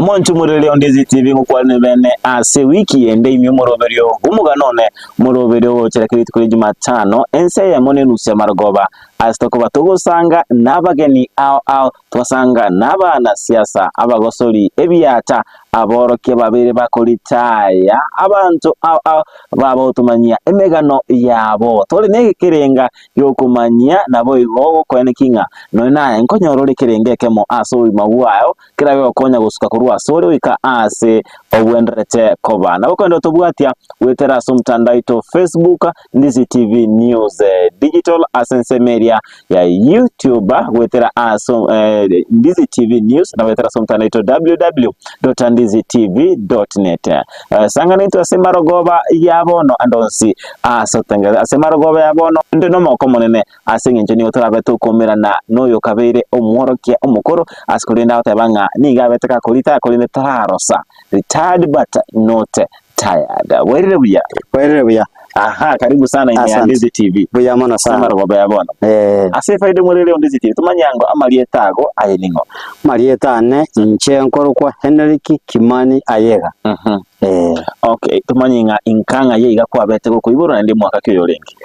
Omonto omorere onde Ndizi TV ngokwane bene ase wiki ende ime omoroberio bw'omogano one moroberio ogochera kera rituko ria Jumatano ense eyemo na enusu ya marogoba ase tokoba togosanga nabageni ao ao twasanga nabanasiasa abagosori ebiata aborokia babeire bakoritaya abanto ao ao babagotomanyia emegano yabo tore negekerenga giokomanyia naboigo gokoeneki ng'a nonya naye nkonyora ore ekerengo ekemo ase obogima bwao kerabe gokonya gosuka korwa asore goika aase obwenderete koba. Nabo kogenda gotobwatia goetera ase omotandao oito Facebook, Ndizi TV News Digital ase ensemo eria ya YouTube goetera ase eh, Ndizi TV News na goetera ase omotandao oito www.ndizitv.net. Eh, sangana intwe ase marogoba ya bono ande onsi ase otengere ase marogoba ya bono inde nomoko omonene Ase engencho nigo torabe tokoumerana noyokabeire omworokia omokoro, ase korende agoteba ng'a nigo abete gakoritaya korende tararosa, retired but not tired. Bwairire buya? Bwairire buya. Aha, karibu sana ime ya Asante. Ndizi TV. Buya mono Ase sana. amarogoba ya bono. Eh, Ase efaida omorere o Ndizi TV, tomanye ango amarieta ago aye ning'o? marieta ane inche nkorokwa Henrik Kimani Ayega. Mhm. Eh, Okay, tomanye ng'a inka ng'a ye iga kwabete gokoiborwa naende mwaka ki oyo orenge?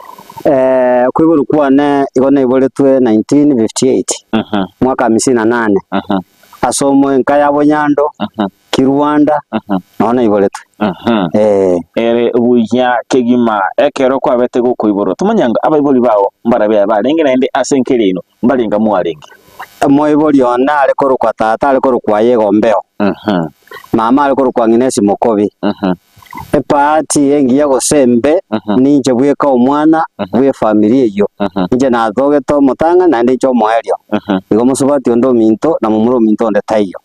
Eh, okoiborwa kwane igo naiboretwe 1958, Mhm, mwaka hamsini na nane, mhm, ase omo enka ya Bonyando, mhm, Kirwanda, mhm, noo naiboretwe. mhm. Eh, Ere buya kegima ekero kwabete gokoiborwa. Tomanye ng'a abaibori bao mbarabe aye barenge naende ase enka eria yaino mbarenga mwarenge. Omoibori one are korokwa tata are korokwa Ayega Ombeo, Mhm, mama are korokwa Ng'ina Simokobi. mhm, Epaati engiya gose embe, ninche bweka omwana bw'efamiri eyio. Inche natogete omotang'ani naende inche omoerio. Igo mosubati onde ominto na momura ominto onde taiyo.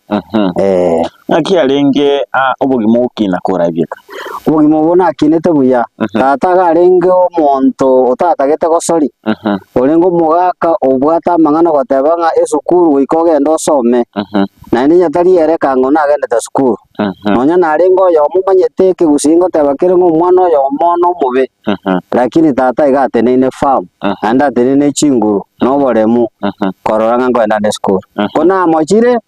Ee. Naki arenge obogima ogokina korabieka? Obogima obo nakinete buya. Tata iga arenge omonto otatagete gosori, orenge omogaka obwate amang'ana ogoteba ng'a esukuru goika ogende osome, naende onye tari ere kang'o nagendete sukuru. Nonya narenge oyomo omanyete ekegusii ngoteba kere ng'a omwana oyomo nomobe, lakini tata iga ateneine firm, naende ateneine chinguru na oboremu korora ng'a nkoenda nde esukuru. Ko namochire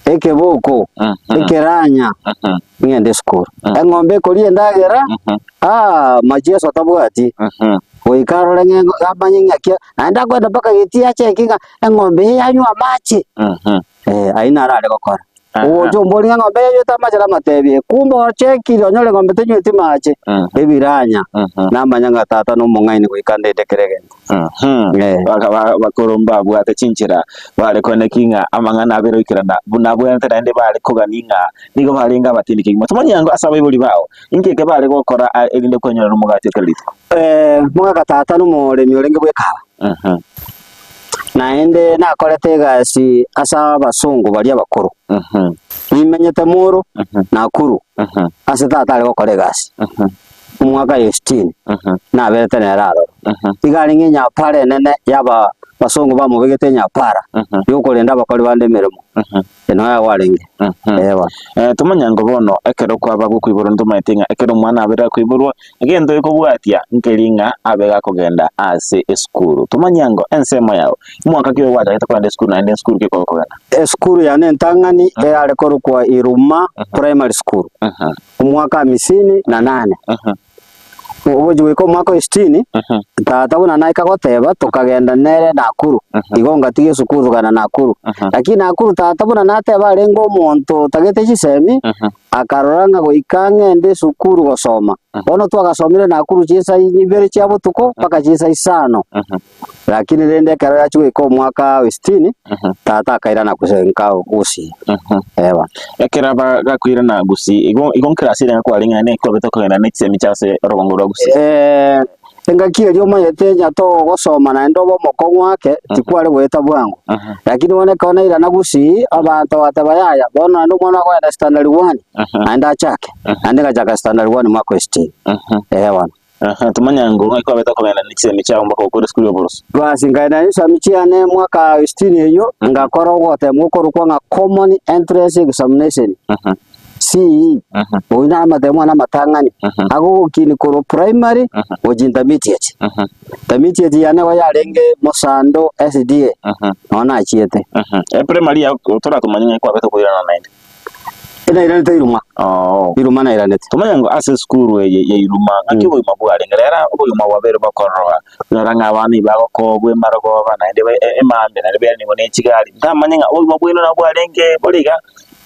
ekeboko, ekeranya, ng'ende esukuru. Eng'ombe ekoria endagera, aa macheso tabwati, goika arore ng'a eng'o amanye ng'aki naende akoenda mpaka getii acheki ng'a eng'ombe eye yanywa amache. Ayio naro are gokora. Ogocha ombori ng'a eng'ombe yanywete amache namatebie, kumbe ochekire onyore eng'ombe tenyweti mache, ebiranya, namanya ng'a tata nomong'aini goika ndende kera egento. Eh. Baka- ba- Bakoro mbabwate chinchera bare koeneki ng'a amang'ana abere oikerana buna abwenerete naende bare kogania ng'a nigo barenge abatindi kegima. Tomanye ango ase abaibori bao, inki eke bare gokora a- erinde kwenyorera omogati o kera rituko? Mogaka tata nomoremi orenge bw'ekawa. Naende nakorete egasi ase abasongo baria abakoro. Nimenyete Moro, Nakuru, ase tata are gokora egasi. Omwaka o sitini, naberete nere aroro. Iga arenge enyapara enene ya aba basongo bamobegete enyapara, yokorenda abakori bande emeremo. Eye noyo agwo arenge. Ee bono. Tomanya ngo bono ekero kwaba gokoiborwa ntomanyete ng'a ekero omwana abeire akoiborwa, egento gekobwatia nkeri ng'a abe gakogenda ase esukuru. Tomanya ngo ensemo yao, omwaka ki oyo gwachagete kogenda esukuru naende esukuru ki okoba okogenda? Esukuru yane entang'ani eyare korokwa Iruma Primary School, omwaka amisini na nane. Ogochia goika omwaka o sitini, tata buna naika goteba tokagenda nere Nakuru, igo ngatiga esukuru tokagenda Nakuru. Lakini Nakuru tata buna nateba arenge omonto otagete chisemi, akarora ng'a goika ng'ende esukuru gosoma. Bono twagasomire Nakuru chinsa ibere chia botuko mpaka chinsa isano. Lakini rende ekero yachia goika omwaka o sitini, tata akairana gose nka Gusii. Ee bono. Ekero aba gakoirana Gusii, igo igo nkerasi ere kwarenge naende kwabete okogenda ne chisemi chia ase orogongo rwa Gusii. Engaki eria omanyete onye togosoma naende obe omokong'u ake, tikware goeta bwango. Lakini bono ekero nairana Gusii, abanto bagateba yaya, bono naende omwana akogenda standard one, naende achake. Naende ngachaka standard one mwaka o sitini. Ee bono. Aha, tomanya ngo ng'aki kwabete okogenda ne chisemi chiao mpaka okore esukuru y'oboroso. Basi nkaenda ne chisemi chiane mwaka o sitini eyio, ngakora ogoteemwa okorokwa ng'a Common Entrance Examination, CEE, oyio naro amatemo ane amatang'ani, agogokini korwa primary gochia intermediate. Intermediate yane igo yarenge Mosando SDA, noo nachiete. Eprimary yao torakomanya ng'aki kwabete okoirana naende. Nairanete Iruma. Oo. Iruma nairanete. Tomanye ng'a ase esukuru eye ya Iruma ng'aki obogima bwarenge? Rero obogima bwabeire bokororoka, onyore ng'a abana nigo bagokobwa emarogoba naende ba emambia naende bairaniwe ne chigari. Ntamanye ng'a obogima bwaino nabo bwarenge bore iga,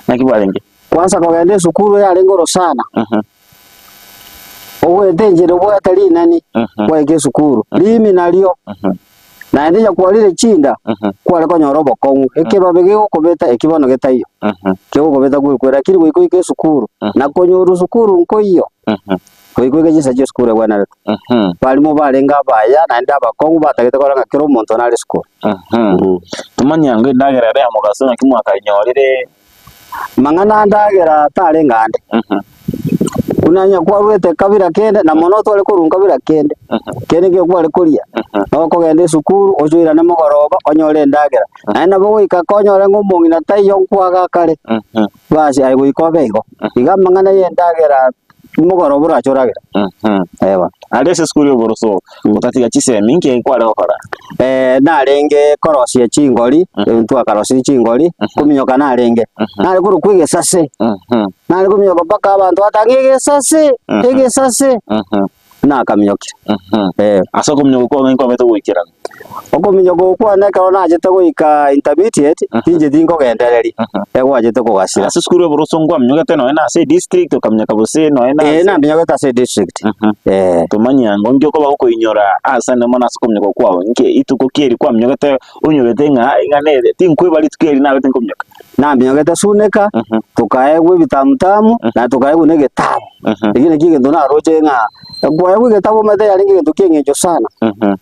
naki bwarenge? Kwansa kogenda esukuru yarenge orosana, Ogoeta enchera obwate rinani, gwaika esukuru, riimi nario, naende onye kwarire chinda, kware konyora obokong'u, ekebabe gegokobeta eki bono getaiyo, kegokobeta kwekwe, lakini goika oike esukuru, na konyorwa sukuru nkoiyo, goika oike chinsa chia esukuru egwenerete. Barimo barenge abaya naende abakong'u batagete korora ng'a kera omonto nare esukuru. Tomanye ango endagera ere ya mogaso naki mwakayenyorire. Mang'ana andagera tarenge ande. Buna onye kwarwete kabira kende, na mono otware korwa kabira kende, kende nkio kware koria, nokogenda esukuru oche oirane mogoroba onyore endagera. Naende nabo goika konyore ng'a omong'ina taiyo nkwaga kare, basi aye goika obe igo. Iga amang'ana ya endagera mogoroba orache oragere. Eh bono. Aria ase esukuru ya oboroso, otatiga chisemi, nki kware gokora? Narenge korosia chingori, twakarosirie chingori, kominyoka narenge. Nare korokwa egesase, nare kominyoka mpaka abanto bateba ng'a egesase, egesase, nakaminyokire. Ase okominyoka kwao ng'ai kwabete goikerana? Okominyoka okwo kwane ekero nachete goika intermediate, tincheti nkogendereria, egwachete kogasira. Ase esukuru ya oboroso nkwaminyogete nonya na ase edistrict okaminyoka gose nonya na Ee, ase naminyogete ase edistrict, ee. Tomanye ango nki okoba gokoinyora ase ane mono ase okominyoka kwao, nki rituko ki eri kwaminyogete onyorete ng'a ing'ana ere tinkweba rituko eri nabete nkominyoka. Naminyogete Suneka, tokaegwa ebitamutamu, na tokaegwa na egetabu. Ekio nakio egento naroche ng'a Koegwa egetabu omanyete yarenge egento ki'eng'encho sana,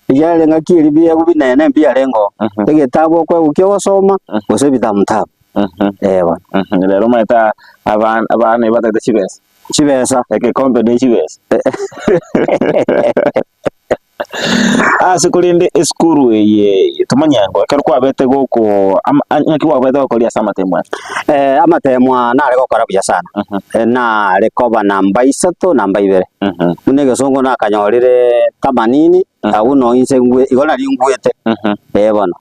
ekiagera engaki eria ebiegwa binene mbiarengeo, egetabu okoegwa ki'ogosoma gose ebitamutamu, eh bono. Rero omanyete abana abana ebatagete chibesa. Chibesa. Egekombe ne chibesa. Ase korende esukuru eye tomanye ango ekero kwabete goko ama ng'aki kwabete gokoria ase amatemo aya? Amatemo aa nare gokora buya sana, nare koba namba isato namba ibere, buna egesongo nakanyorire themanini, abwo no inse ngwe igo nari ngwete, eh bono,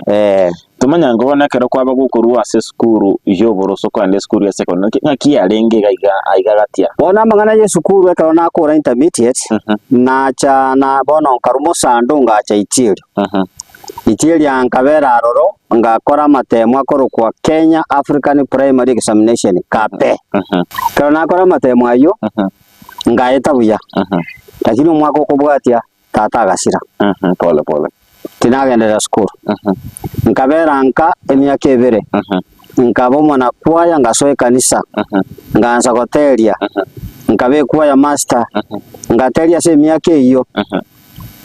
eh. Tomanye ango bono ekero kwaba gokorwa ase esukuru y'oboroso kogenda esukuru ya secondary ng'aki ng'aki yarenge iga iga aiga gatia? Bono amang'ana y'esukuru ekero nakora intermediate, nacha na bono nkarwa mosando ngacha Itieri. Itieri nkabera aroro ngakora amatemo akorokwa Kenya African Primary Examination, KAPE. Ekero nakora amatemo ayio, ngaeta buya, lakini omwaka okobwatia tata agasira. Pole pole. Tinagenderera sukuru. Nkabera nka emiaka ebere, nkaba omwanakwaya ngasoa ekanisa, ngansa goteria, nkaba ekwaya master, ngateria ase emiaka eyio.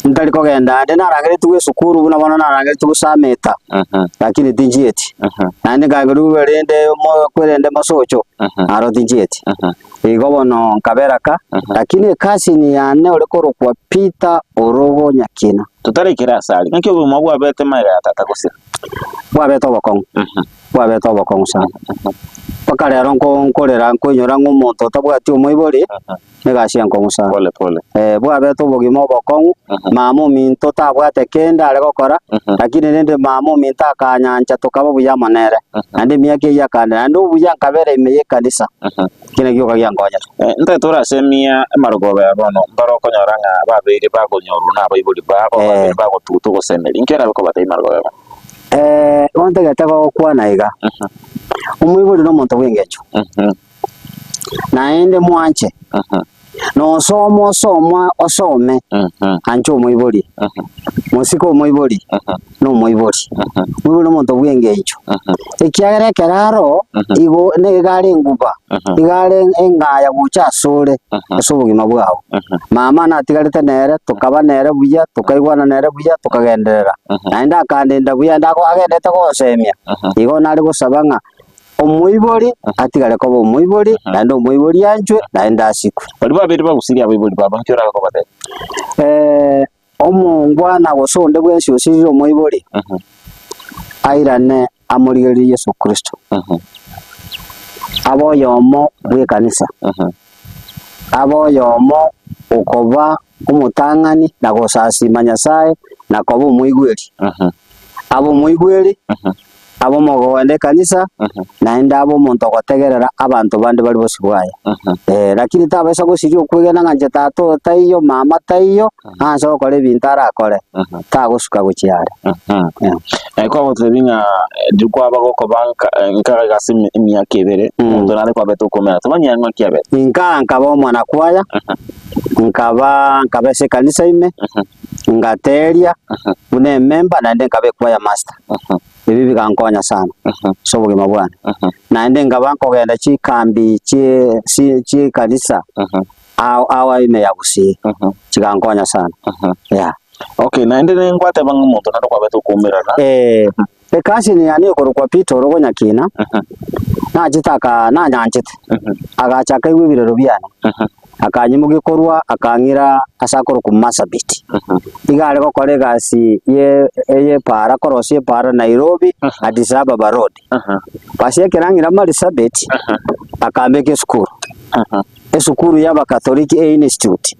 Ntari kogenda ande narangeretigwe esukuru buna bono narangeretigwe Sameta, lakini tinchieti. Naende nkarangerigwe rende mo kwerende mosocho, aro tinchieti. Igo bono nkabera ka, lakini ecousin yane ore korokwa Peter Orogo Nyakina. Totarekire ase aria, naki obogima bwabete magega ya tata gosira? Bwabete obokong'u, bwabete obokong'u sana. Mpaka rero nko nkorera nkoinyora ng'a omonto otabwati omoibori, negasi enkong'u sana. Pole pole. Eh, bwabete obogima obokong'u, mama ominto tabwate kende are gokora, lakini rende mama ominto akanyancha tokaba buya amo nere, naende emiaka eyio akande, naende obuya nkabera ime y'ekanisa, ekio nakio gioka giankonyete. Eh, ntaete torasemia emarogoba ya bono, mbare okonyora ng'a babeire bakonyorwa na abaibori babo, Eh. babeire bagotuta ogosemeria. Inki orabe kobatebia emarogoba ya bono? Eh, bono ntagete gokwana iga, omoibori na omonto bw'engencho. Naende mwanche, nosoma osoma osome, anche omoibori, mosike omoibori, na omoibori. Omoibori nomonto bw'engencho, ekiagera ekero aro, igo nigo are enguba, igo are eng'aya gocha asore ase obogima bwao. Mama natigarete nere, tokaba nere buya, tokaigwana nere buya, tokagenderera. Naende akandenda buya, naende agendete gonsemia, igo nare gosaba ng'a. Omoibori atigare koba omoibori, naende omoibori anchwe, naende asikwe. Baria babere bagusirie abaibori babo, nki orabe kobatebia? Eh, omongwana gose onde bwensi osirire omoibori, airane amorigererie Yeso Kristo, abe oyomo bw'ekanisa, abe oyomo okoba omotang'ani na gosasima Nyasae na koba omoigweri, abe omoigweri. Abe omogogenda ekanisa, naende abe omonto ogotegerera abanto bande bare bosio bwaye. Eh, lakini tabaisa gosiria okwegena ng'a inche tata oyo taiyo, mama taiyo, aanse gokora ebinto arakore, tagosuka gochia are. Eh, kwagotebia ng'a riria kwaba gokoba nka nka ase emiaka ebere, omonto nare kwabete okomera, tomanyia ng'a ki abete? Inka nkaba omwanakwaya, nkaba nkaba ase ekanisa ime, ngateria buna ememba naende nkaba echoir master. Ebi bigankonya sana ase obogima bwane. Naende nkaba nkogenda chikambi chie chi chi'ekanisa ao ao ime ya Gusii, chigankonya sana, yeah. Okay, naende ningwateba ng'a omonto naende kwabete okoumerana. Eh, ecousin yane ekorokwa Peter ore okonyakina, nachete aka nanyanchete, agacha akaigwa ebirero biane, akanyimokia korwa akang'ira ase akorokwa Marsabit. Iga are gokora egasi ye ey'epaara korosia epaara Nairobi, Addis Ababa road. Basi ekero ang'ira Marsabit, akambeka esukuru. Esukuru y'Abakatoliki e Institute.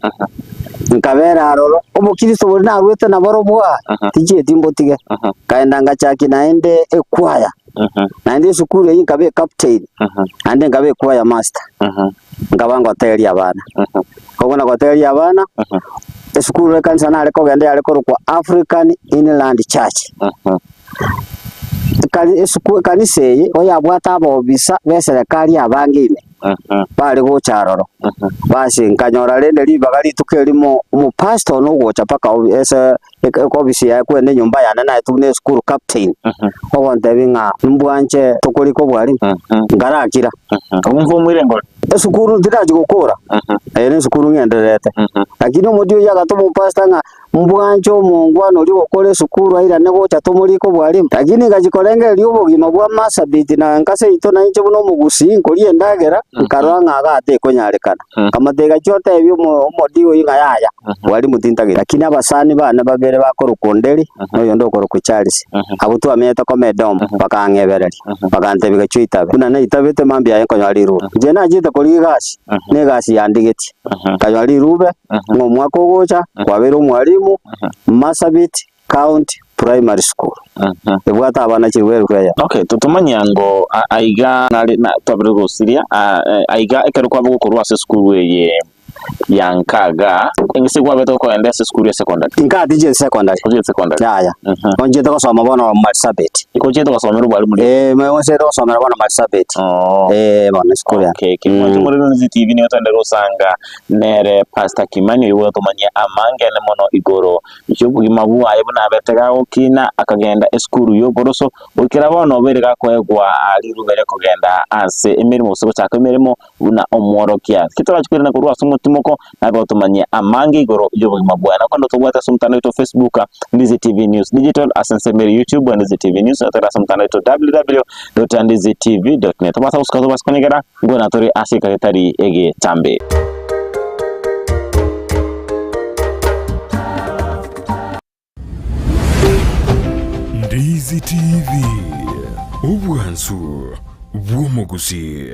Nkabera aroro, obokristo boria narwete naborobwo aa, tinchieti mbotige. Nkaenda ngachakia naende ekwaya, naende esukuru eyio nkaba ecaptain, naende nkaba echoir master, nkaba ngoteria abana. Kobuna goteria abana, esukuru ekanisa nare kogenda yare korokwa African Inland Church. Ekani esuku ekanisa eye oyabwate abaobisa b'eserekari abange ime. bare gocha aroro. Basi nkanyora rende ribaga rituko erimo omopastor one ogocha mpaka ase ekobisi yaye kwenda enyomba yane naetwe buna eschool captain, ogontebia ng'a mbwanche tokorika obwarimu, nkarakira. Esukuru tindachia gokora, eye nesukuru ng'endererete. Lakini omochie oyio agatoma omopastor ng'a Mbwanche omongwana oria ogokora esukuru airane gocha tomorike obwarimu. Lakini ngachia korengereria obogima bwa Marsabit na enka seito na inche buna omogusii nkoria endagera, nkarora ng'a igaa tekonyarekana. Nkamotebia gachia otebie omodii oyio ng'a yaya, bwarimu tintagete. Lakini abasani bane babere bakorokwa Onderi na oyonde okorokwa Charles, abwo twamenyete koma Edomu, bakang'ebereria, bakantebia gachia oitabe. Buna naitabete mambia aye nkonyora rirube. Inche nachiete korigia egasi, na egasi yandigetie. Nkanyora rirube, ng'a omwaka ogocha kwabeire omwalimu Marsabit County Primary School ebwate abana chilifu elfu eyemo. Okay, totomanyia ngo aiga nare na twabire gosiria aiga ekero kwaba gokorwa ase esukuru eye ya Nkaga, eng'ese kwabete gokogenda ase esukuru ya secondary? Inka tichieti secondary. Tochieti secondary? Yaya. Onchiete gosoma bono Marsabit. Iko ochiete gosomera obwalimu riria? Eh, onchiete gosomera bono Marsabit. Oh. Eh, bono esukuru yane. Okay, Kimwanche Morero Nzi TV nigo twende gosanga Nere Pastor Kimani oyio ogotomanyia amangene mono igoro y'obogima bwaye buna abete gagokina akagenda esukuru y'oboroso goikera bono obeire gakoegwa rirube ri'okogenda ase emeremo gose gochaka emeremo buna omworokia. Ki torachi koirana korwa ase omotimoko nabe otomanyie amange igoro y'obogima bwaye. Naende tobwate ase omotandao oito Facebook Ndizi TV News Digital ase ensemo ere YouTube Ndizi TV News na tore ase omotandao oito www.ndizitv.net. Tobasa gosuka tobase konyegera. Nkwana tore ase ekero etari egetambe. Ndizi TV, obwansu bw'omogusii.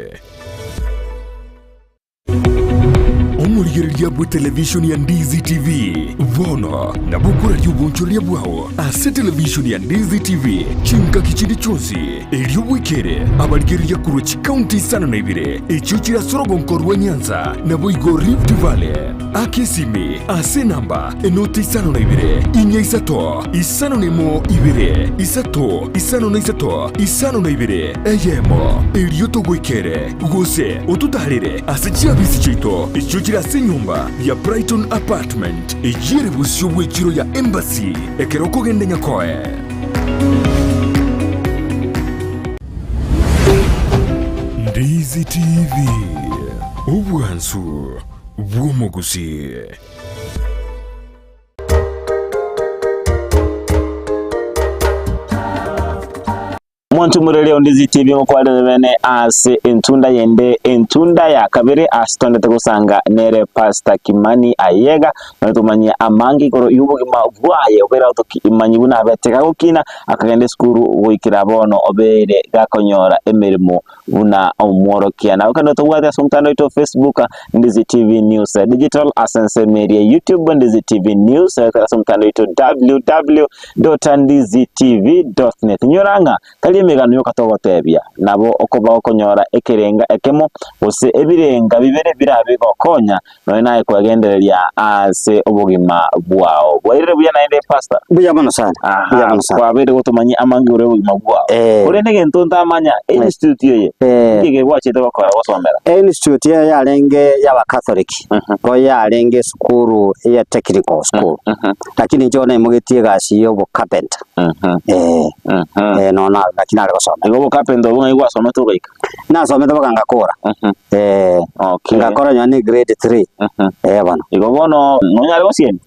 Omorigereria bw'etelevishoni ya Ndizi TV bono nabo okoraria obonchoreria bwao ase televishoni ya Ndizi TV chingaki chinde chionsi. Erio bwekere abarigereria korwa chikaunti isano na ibere echio chire ase orogonko rwa Nyanza, naboigo Rift Valley. Aka esimi ase enamba enoti isano na ibere, inya isato, isano na emo ibere, isato, isano na isato, isano na ibere, eyemo. Erio togoikere, gose ototaarere ase chiabisi chiaito echio chire ase enyomba ya Brighton Apartment, eyio ere bosio bw'echiro ya Embassy, ekero okogenda Nyakoe. Ndizi TV, obwansu bw'omogusii. Omonto omoreri onde zitibi ngokwarere bene ase entunda yende entunda ya kabere ase tondete gosanga nere Pastor Kimani Ayega nore tomanyie amange igoro y'obogima bwaye obere otokimanyi buna abete gagokina akagenda esukuru goikera bono obeire gakonyora emeremo buna omworokia. Nabo kende tobwate ase omotandao oito o Facebook Ndizi TV News Digital ase ensemo eria YouTube Ndizi TV News ase omotandao oito www.ndizitv.net. Inyora ng'a tari emeremo. Emegano yoka togotebia, nabo okoba okonyora ekerenga ekemo gose ebirenga bibere birabe gokonya nonya naye kwegendereria ase obogima bwao. Bwairire buya naende Pastor? Mbuya mono sana. Mbuya Aha, mono sana. kwabeire gotomanyia amange igoro y'obogima bwao. Eh. Korende egento ntamanya, institute eye, Eh. nki egwachete gokora gosomera? Institute eye yarenge y'Abacatholic, Mhm. ko yarenge esukuru ya technical school. Mhm. Lakini inche bono naimogetie egasi ya obocarpenter. Mhm. Eh, Mhm. eh, nonya naro lakini nare gosoma. Igo obocarpenter obwo ng'ai gwasomete ogaika? Nasomete mpaka ngakora. Mhm. Eh, Okay. ngakora nonya ne grade 3. Mhm. Eh bono. Igo bono nonyare gosiemi?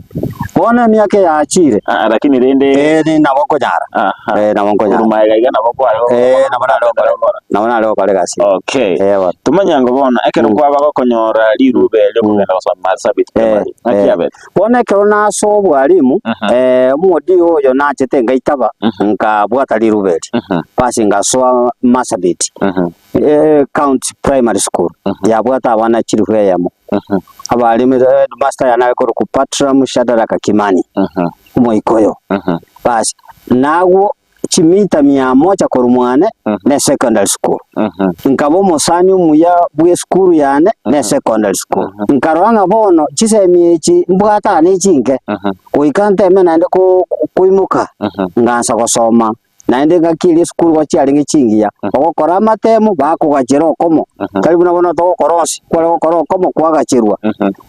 Bono emiaka eye yachire. Ah, lakini rende Eh, ni nabo nkonyara. Aha. Eh, nabo nkonyara. Korwa magega iga nabo kware Eh, nabo nare gokora. Nabo nare gokora egasi. Okay. Eh, bono. Tomanya ngo bono ekero Mm. kwaba gokonyora rirube riokogenda gosoma Marsabit Eh, Primary, ng'aki eh. yabete? Bono ekero nasoa obwalimu, Mhm. eh, omodi oyo nachete ngaitaba, Mhm. nkabwata rirube eri. Mhm. Basi ngasoa Marsabit Mhm. eh, County Primary School, Mhm. yabwate abana chilifu eyemo. Mhm. Abalimu, headmaster yane are korokwa Patram Shadrack Kimani, Mhm. Omoikoyo. Mhm. Basi, nagwo chimita mia moja korwa mwane Mhm. ne secondary school. Mhm. Nkaba omosani omuya bw'esukuru yane ne secondary school. Nkarora ng'a bono chisemi echi mbwate aa nechinke, Mhm. goika nteme naende ko- koimoka, Mhm. ngansa gosoma. Naende engaki eria esukuru igo chiarenge chingiya, ogokora amatemu bakogachera okomo, tari buna bono togokora onsi, kware gokora okomo kwagacherwa.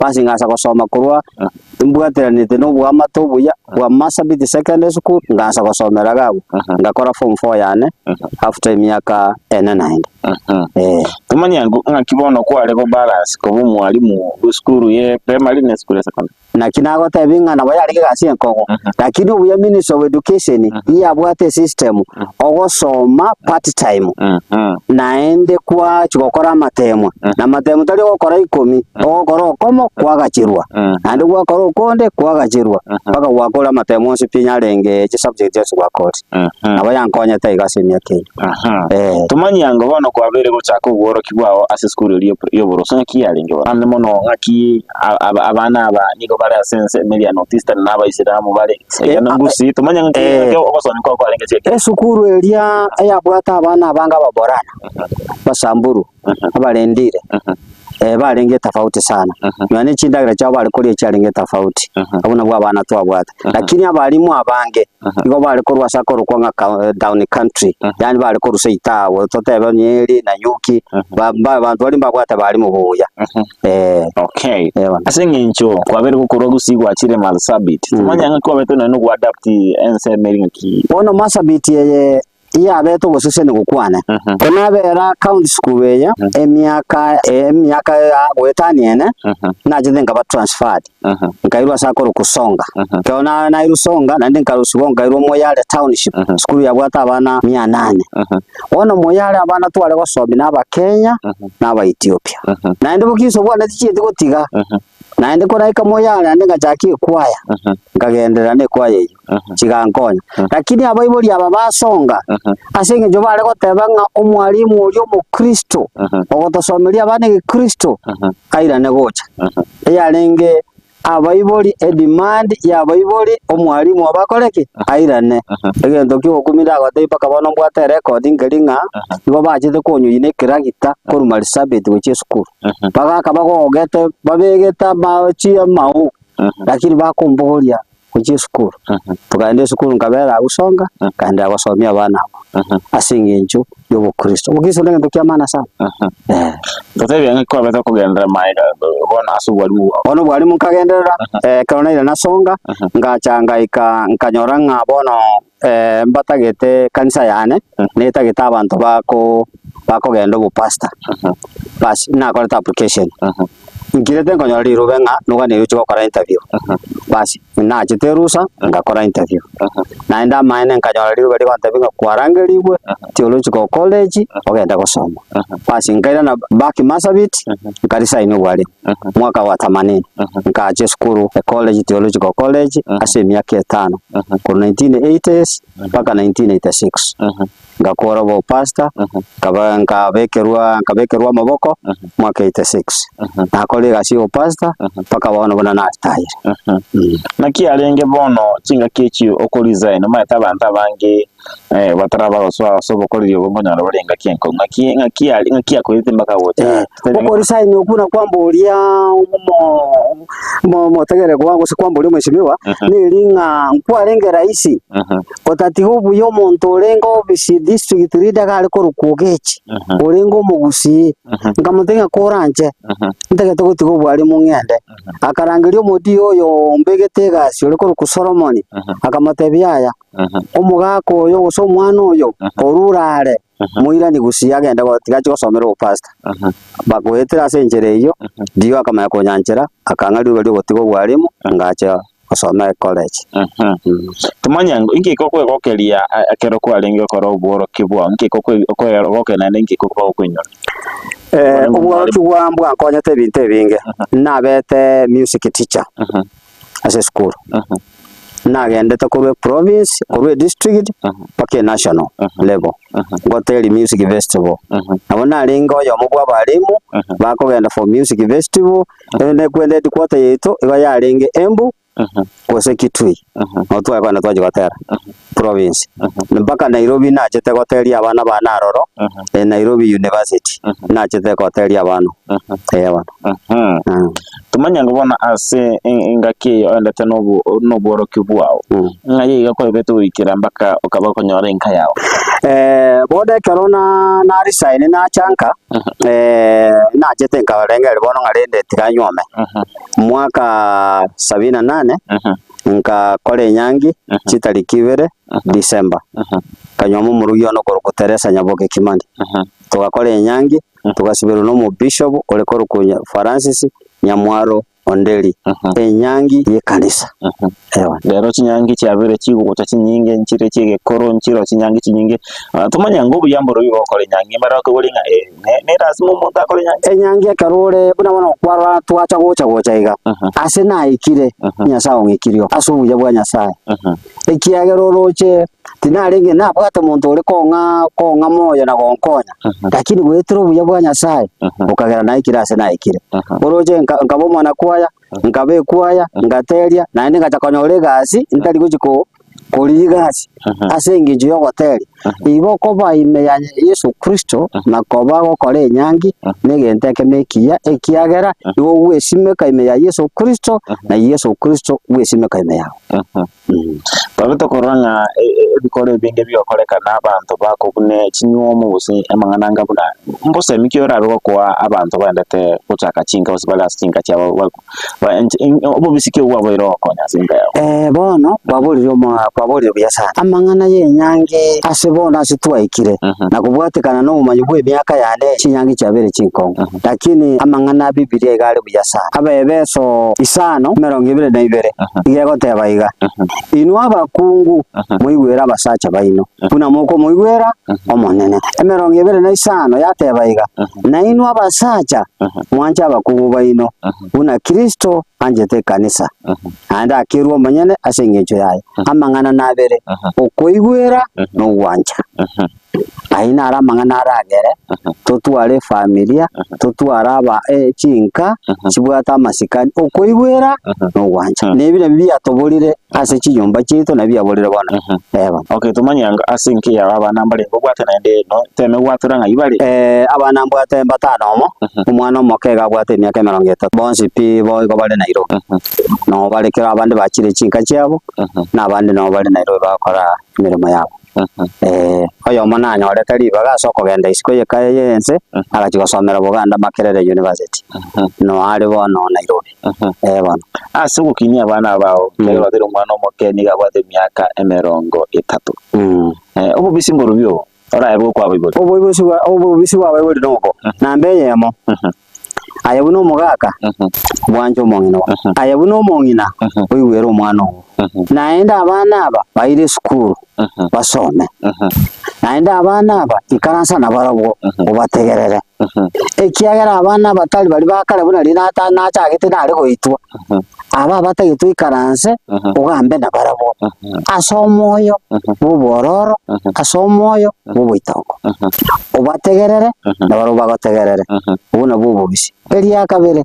Basi ngansa gosoma korwa mbwateranete na oboamate obuya bwa Marsabit Secondary School, ngansa gosomera iga abwo, ngakora form four yane after emiaka ene naende, eh. Tomanye ng'aki bono kware go balance koba omwalimu bw'esukuru ye primary na esukuru ya secondary. Naki nagotebia ng'a nabo yarenge egasi enkong'u, lakini obuya Ministry of Education iyabwate esystem ogosoma part time naende kwachia gokora amatemwa, na amatemo tari ogokora ikomi, ogokora okomo kwagacherwa, naende gwakora okonde kwagacherwa, mpaka gwakora amatemo onsi pi yarenge chisubject chionsi gwakore. Nabo yankonyete iga ase emiaka eyio. Eh. Tomanyia ango bono kwabeire gochaka obworokia bwao ase esukuru eria y'oboroso ng'aki yarenge bono? Naende mono ng'aki abana aba nigo bare ase ense emeria ya North Eastern na Abaisilamu bare Eh, iga na Gusii, tomanye ng'aki eh. ng'aki ogosomia kwao kwarenge ase ekero. Esukuru eria eyabwate abana abange Ababorana, Abasamburu, Abarendile, eh, barenge tofauti sana. Nonya ne chindagera chiabo bare koria chiarenge tofauti. Abwo nabwo abana twabwate. Lakini abalimu abange igo bare korwa ase akorokwa ng'a ka- down country, yaani bare korwa seita abwo totebe Nyeri, Nanyuki, ba- ba- abanto baria mbabwate abalimu buya. Eh, Okay. eh bono. Ase eng'encho kwabeire gokorwa Gusii gwachire Marsabit, tomanye ng'aki kwabete nonya na adapt ensemo eri ng'aki. Bono Marsabit eye iyabete ogoseseni kwane. Konabera county school eye emiaka emiaka ya goetania ene, nachete nkaba transferred, nkairwa ase akorokwa Songa. Ekero na nairwa Songa, naende nkarusigwa nkairwa Moyale township, esukuru yabwate abana mia nane. Bono Moyale abana tware gosomia na Abakenya, na Abaethiopia. Naende bokiso bwane tichieti gotiga, Naende koraika moyo are naende ngachakia ekwaya, nkagenderera nekwaya eyio, chigankonya. Lakini abaibori aba basonga, ase eng'encho bare goteba ng'a omwalimu oria omokristo, ogotosomeria abana egekristo, airane gocha. Eyarenge abaibori edemand ya abaibori omwalimu obo akore ki? Airane. Egento kiogokumia ndagotebie mpaka bono mbwate erecord nkeri ng'a, nigo bachete konyunyia na ekeragita korwa Marsabit gochia esukuru. Bagaka bagogete babegete amachi amao, lakini bakombogoria gochia esukuru. Tokaenda esukuru nkabera agwo Songa, nkaenderea gosomia abana abwo ase eng'encho ya obokristo. Obokristo negento kia maana sana. Eh. Totebie ng'aki kwabete okogenderera maega bono ase obwarimu bwao. Bono obwarimu nkagenderera, ekero naira na Songa, ngacha ngaika nkanyora ng'a bono mbatagete ekanisa yane, netagete abanto bako bakogenda obopastor, bas nakorete application, nkirete nkonyora rirobe ng'a noganeirie gochia gokora interview, bas nachete erusa ngakora interview, naende amaene nkanyora rirobe rigontebia ng'a kwarangerigwe theological college ogende gosoma, bas nkairana back Marsabit nkaresign obwarimu mwaka wa themanini, nkacha esukuru ecollege theological college ase emiaka etano, korwa 1980s mpaka 1986. Ngakora obopastor, nkaba nkabekerwa nkabekerwa amaboko mwaka 86. Nakora egasi ya obopastor mpaka bono buna naritayire. Naki arenge bono chingaki echi okoresign omanyete abanto abange. Bataraba gosoa ase obokoreri obo nkonyora bare engaki enkong'u. Ng'aki ng'aki yare ng'aki yakoirete mpaka gocha Okori sign okwo na kwamboria omo omotegereri kobua gose kwamboria omwesimigwa, neri ng'a nkwarenge rahisi otatiga obuya omonto orenge ofisi district leader iga are korokwa Ogechi, orenge omogusii, nkamotebia ng'a koranche, ntagete gotiga obwarimu ng'ende. Akarangeria omotiyi oyo ombegete egasi ore korokwa Solomon, akamotebia yaya, Omogaka oyo gose omwana oyo orure are, moiranie gusii agende tiga achie gosomera obopastor. Bagoetera ase enchera eyio, Dio akamanya konyanchera, akang'a riroba ri'ogotiga obwarimu, ngacha gosoma ecollege. Tomanye ng'a inki gekokwegokeria ekero kwarenge gokora obworokia bwao, inki gekokwegokeria naende inki gekokoinyora? Obworokia mbwankonyete ebinto ebinge, nabete music teacher ase esukuru. Nagendete korwa eprovince, korwa edistrict mpaka enational level, ngoteria music festival. Nabo narenge oyomo bwa abalimu bakogenda for music festival, erinde kwenda headquarter yaito igo yarenge Embu gose Kitui, nabo tware kogenda twachia gotera province. Mpaka Nairobi nachete goteria abana bane aroro, Nairobi University, nachete goteria abana, eh bono. Tomanye ng'a bono ase engaki eye oendete nobworokia bwao, ng'a iga kwaibete goikera mpaka okaba okonyora enka yao. Bono ekero na resign nacha nka, nachete nkarengereria bono ng'a rende tiga nyuome. Mwaka sabini na nane, nkakora enyangi chitariki ibere December, nkanyuoma omorugi one okorokwa Teresa Nyaboke Kimani. Togakora enyangi, togasiberwa nomobishop ore korokwa Francis Nyamwaro Onderi, enyangi y'ekanisa. Eeh. Rero chinyangi chiabeire chigocha chinyinge nchire chi'egekoro nchire chinyangi chinyinge, tomanye ng'a obuya mborobi bogokora enyangi mbare bakobori ng'a eh ne lasima omonto akore enyangi. Enyangi ekero ore buna bono kwarora twacha gocha gocha iga, ase naikire, Nyasae ong'ikirie ase obuya bwa Nyasae. Ekiagera oroche tinarenge nabwate omonto ore kong'a kong'a moyo na gonkonya, lakini goetera obuya bwa Nyasae, bokagera naikire ase naikire. Oroche nka nkaba omwana-kwaya, nkaba ekwaya, ngateria, naende ngacha konyora egasi ntari gochi ko korigia egasi ase engencho ya ogoteria. Igo okoba ime ya Yeso Kristo na koba gokora enyangi negento ekemo ekiya, ekiagera nigo ogwesimeka ime ya Yeso Kristo, na Yeso Kristo bwesimeka ime yao. Twabete tokorora ng'a ebikoro ebinge bigokoreka na abanto bakobuna chinywomo gose amang'ana anga buna mbosemi ki orabe gokoa abanto baendete gochaka chinka gose bare ase chinka chiabo obobisi ki obwo bwaboire ogokonya ase enka yabo? Bono kwaborire omo kwaborire buya sana. Amang'ana y'enyangi ase bono ase twaikire na kobwatekana nobomanyi bw'emiaka yane chinyangi chiabeire chinkong'u. Lakini amang'ana a Bibilia iga are buya sana. Abaefeso isano, emerongo ebere na ibere, iga egoteba iga, Inwe abakungu, moigwere abasacha baino, buna mokomoigwera Omonene. Emerongo ebere na isano yateba iga, Nainwe abasacha, mwanche abakungu baino, buna Kristo anchete ekanisa, naende akerua omonyene ase engencho yaye. Amang'ana nabere, okoigwera na ogwancha. Ayio naro amang'ana aragere totware efamilia, totware aba chinka chibwate amasikani, okoigwera na ogwancha. Na ebi nabio biatoborire ase chinyomba chiaito nabio biaborire bono. Eh bono. Okay, tomanye anga ase enka eyao abana mbarenge obwate naende no teme gwatora ng'ai bare? Abana mbwate mbatano omo, omwana omoke iga abwate emiaka emerongo etato, bonsi pi bo igo bare Nairobi. Noo bare kero abande bachire chinka chiabo, na abande noo bare Nairobi bagokora emeremo yabo. Oyomo nanyorete ribaga ase okogenda isiko y'ekaya y'ense, agachia gosomera Buganda Makerere University, noo are bono Nairobi, eh bono. Ase ogokinia abana bao, ekero batari omwana omoke nigo abwate emiaka emerongo etato. Obobisi mborobio obo orabe bokwa abaibori? Oboibori obobisi bwa abaibori nobo, namba eyemo, Aye buna omogaka, bwanche omong'ina oo. Aye buna omong'ina, oigwere omwana oo. Naende abana aba baire esukuru basome. Naende abana aba ikaransa nabarabwo obategerere. Ekiagera abana aba tari baria ba kare buna riria nata nachagete nare goitwa. Aba abatagete oikaranse ogambe nabarabwo ase omoyo bw'obwororo, ase omoyo bw'oboitongo. Obategerere, na barabwo bagotegerere. Obwo nabwo obobisi. Eria kabere,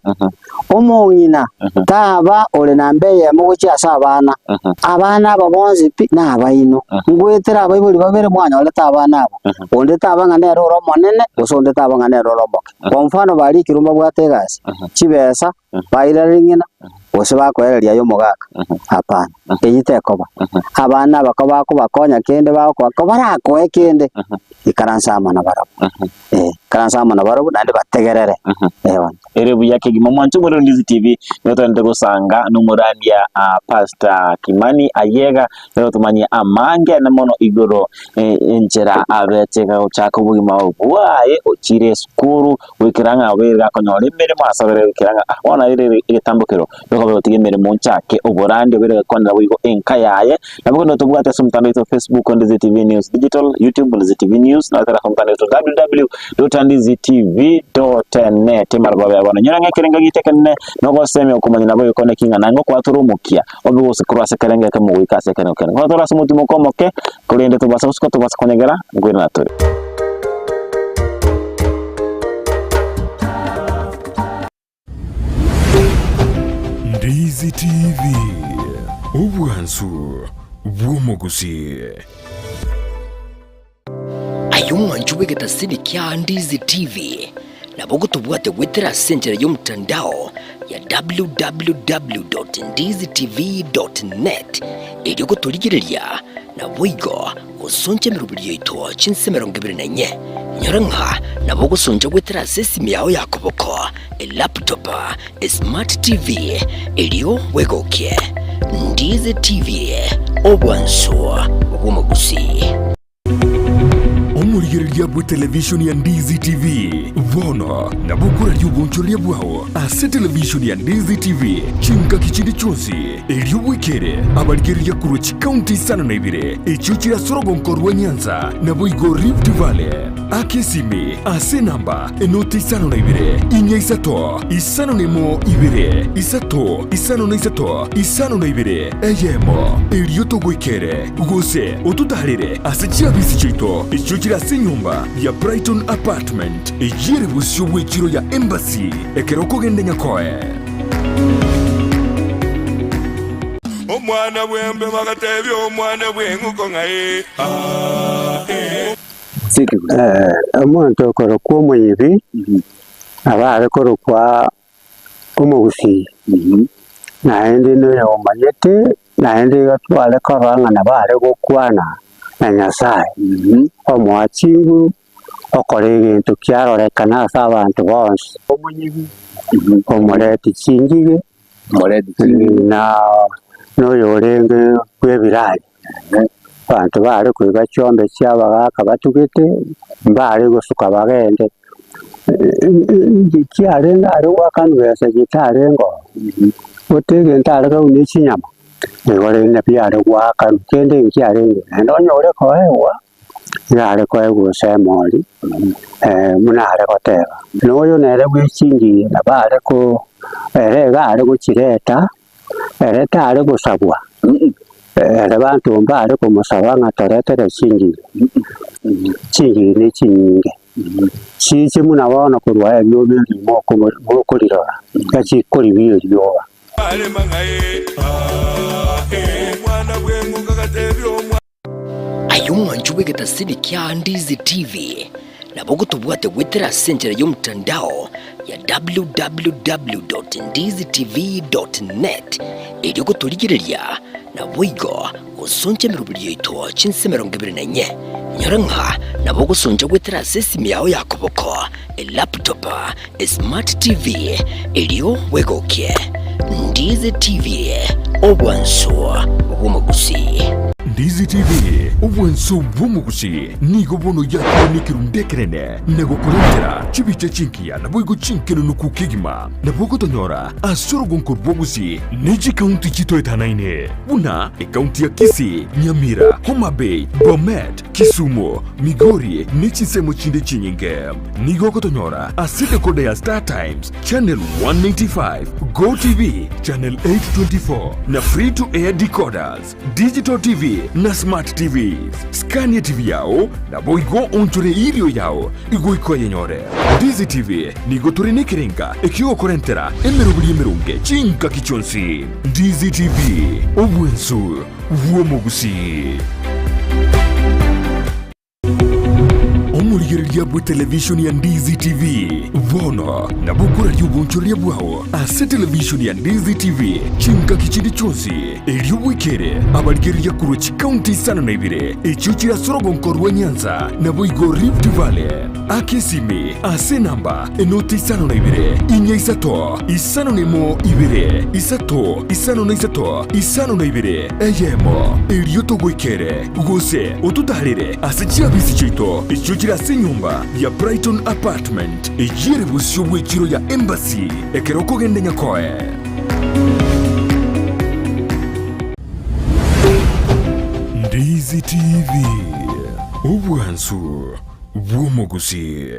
omong'ina taba ore namba eyemo gochia ase abana. Abana aba bonsi pi nabaino. Ngoetera abaibori babere mwanyorete abana aba. Onde taba ng'a nere ore omonene, gose onde taba ng'a nere ore omoke. Kwa mfano barikirwe mbabwate egasi, chibesa, bairera ring'ina, gose bakoereria aye omogaka. Hapana, eyio tekoba. Abana aba kobakobakonya kende bagokoa, kobarakoe kende, ikaransa amo nabarabwo. Eh, ikaransa amo nabarabwo naende bategerere. Eh bono. Ere buya kegima omwancho omorero Ndizi TV nigo togende gosanga nomorandia ah, Pastor Kimani Ayega nigo tomanyie amange ane mono igoro eh, enchera abete gochaka obogima bwaye ochire esukuru goikera ng'a obeire gakonyora emeremo asabere goikera ng'a ah, bono ere egetambokero Nigo gotiga emeremo nchake oborandi obeire gakwanera boigo enka yaye. Nabo kende tobwate ase omotandao oito Facebook Ndizi TV News Digital, YouTube Ndizi TV News, na goetera ase omotandao oito www.ndizitv.net. Marogoba ya bono nyora ng'a ekerengo giaito ekenene nogosemia okomanya nabo egekone ki ng'a naye ngokwatora omokia obe gose korwa ase ekerengo ekemo goika ase ekerengo kende. Ngoba tore ase omotimoko omoke korende tobasa gosuka tobasa konyegera nkoirana tore. Ndizi TV, obwansu bw'omogusii. Aye omwancho bw'egetasini kia Ndizi TV, nabo ogotobwate goetera ase enchera y'omotandao ya www.ndizitv.net erio gotorigereria naboigo gosoncha emeroberi yaito chinse 24. Nyora ng'a nabo ogosoncha goetera ase esimi yao ya koboko, elaptop, esmart TV, erio bwegokie. Ndizi TV, obwansu bw'omogusii. Omorigereria bw'etelevishoni ya Ndizi TV bono nabo okoraria obonchoreria bwao ase televishoni ya Ndizi TV chingaki chinde chionsi, erio bwekere abarigereria korwa chikaunti isano na ibere echio chire ase orogonko rwa Nyanza naboigo Rift Valley. Aka esimi ase enamba enoti 52 4 3 5 2 3 53 52 eyemo, erio togoikere gose ototaarere ase chiabisi chiaito echio chire ase enyomba ya Brighton Apartment, eyio ere bosio bw'echiro ya Embassy ekero okogenda Nyakoe. Omwana bw'embe bagatebia omwana bw'eng'uko ng'a ee, aa, ee. Omonto okorokwa omoyibi, nabo are korokwa omogusii, naende noyo omanyete, naende iga tware korora ng'a nabo are gokwana na Nyasaye, omoa chinguru, okora egento kiarorekana ase abanto bonsi. Omonyibi, omoreti chingige, na noyo orenge bw'ebiranya. Abanto bare koiba chiombe chia abagaka batugete, mbare gosuka bagende, chiarenge are goakanwa besa chitarenge oo, gote egento are kobuna ne chinyama, nigo rende biare goakanwa, kende nkiarenge, naende onye ore koegwa, nigo are koegwa gose emori buna are goteba. Na oyo nere bwe chingige nabo are ko ere iga are gochireta. Ere tare gosabwa, ere banto mbare komosaba ng'a toretere chingige, chingige ne chinyinge, chiche buna bono korwa erioba erimo mokorirora, echikoribia erioba. Aye omwancho bw'egetasini kia Ndizi TV, nabo ogotobwate goetera ase enchera y'omotandao ya www.ndizitv.net erio gotorigereria naboigo gosoncha emeroberi yaito chinse 24. Nyora ng'a nabo ogosoncha goetera ase esimi yao ya koboko, elaptop, esmart TV erio bwegokie. Ndizi TV, obwansu bw'omogusii. Ndizi TV, obwansu bw'omogusii, nigo bono yakire nekerundu ekenene na gokorentera chibicha chingiya naboigo chinkenenuku kegima. Nabo ogotonyora ase orogonko rw'ogusii ne chikaunti chitoetanaine buna ekaunti ya Kisii, Nyamira, Homa Bay, Bomet, Kisumu, Migori ne chinsemo chinde chinyinge. Nigo ogotonyora ase decoder ya Star Times, channel 195, Go TV, channel 824 na free to air decoders, Digital TV. na Smart TVs. Scan etibi yao, naboigo oonchore eirio yao goika oyenyore. Ndizi TV nigo tore nekerenga ekiogokorentera emeroberi emeronge chingaki chionsi. Ndizi TV, obwensu bw'omogusii. Omorigereria bw'etelevishoni ya Ndizi TV bono nabo okoraria obonchoreria bwao ase televishoni ya Ndizi TV chingaki chinde chionsi, erio bwekere abarigereria korwa chikaunti isano na ibere echio chire ase orogonko rwa Nyanza naboigo Rift Valley. Aka esimi ase enamba enoti isano na ibere, inya isato, isano na emo ibere, isato, isano na isato, isano na ibere, eyemo, erio togoikere, gose ototaarere ase chiabisi chiaito echio chire ase enyomba ya Brighton Apartment, eyio ere bosio bw'echiro ya Embassy, ekero okogenda Nyakoe. Ndizi TV, obwansu bw'omogusii.